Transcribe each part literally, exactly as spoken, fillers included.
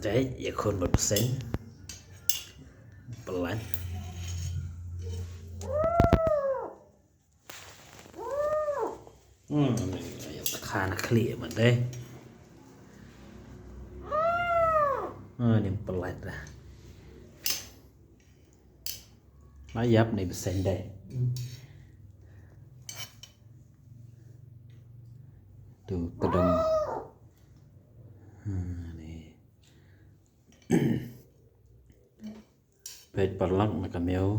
Te ïakhun bad bseiñ. Pynlait. Hmm, ïa kata na khlieh ma dei. Hmm, ni pynlait dah. Ma ïap ni bseiñ dei. Tu tdong. Hmm, ni. Peit paralok na ka miaw.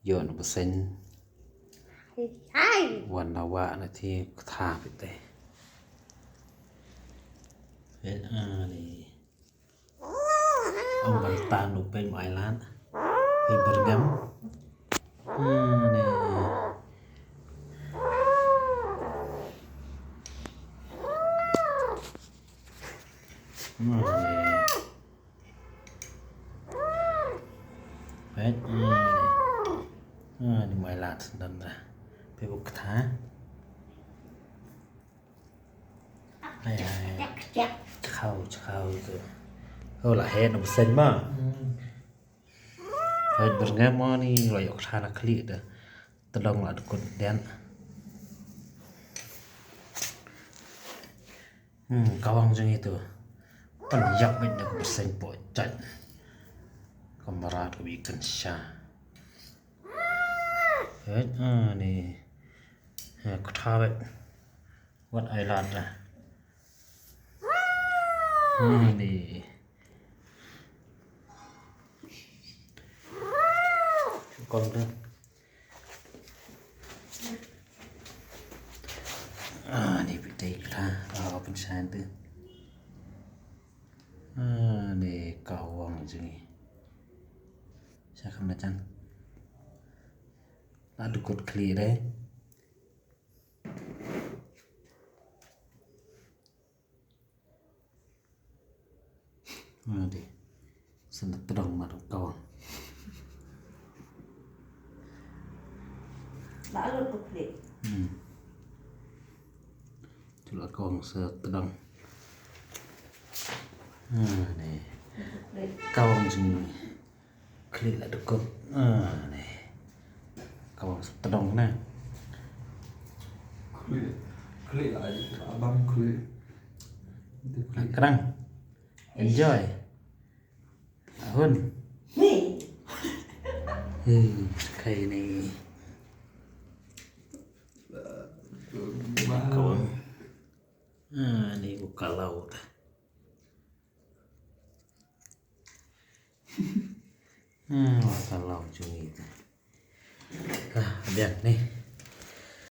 Ïoh na bseiñ. Hai. Wan na wah na ti ktha peit te. Peit, ah, ni. Ong ban tan u peit ma ai lad. Peit byrngem. Ah, ni. Ah, ni. Peit, ah, ni. Ah, ni ma ai lad sdang dah. Peit u ktha. Hai, hai. Chkhaw, chkhaw tu. Oh, la heh na bseiñ ma. Hmm. Heh byrngem ma ni, la ïoh ktha na khlieh dah. Tdong la dkut dian. Hmm, ka wang jong ngi tu. Pynïap beit da ka bseiñ poh jait. Ka mrad ka bi kynsha. Heh, ah, ni. Heh, ktha beit. Wat ai lad dah. Hmm, ni. Kong dah. Ah, ni peit te ktha. Ah, pynsan te. Ah, ni ka wang jong ngi. Sha kham na jan. La dkut khlieh dei. Ade. Sa na tdong ma ka wang. La lut tu khlieh. Hmm. Tu la ka wang sa tdong. Ade. Ka wang jong ngi. Khlieh la dkut. Ah, ni. Ka wang sa tdong na. Khlieh. Khlieh la, abang khlieh. Itu khlieh. Krang. Enjoy. Ahun. Ni. Hmm, kai ni. Ka wang. Ah, ni u kalaw ta. Hmm, ka law jong ngi ta. Ah, biang ni.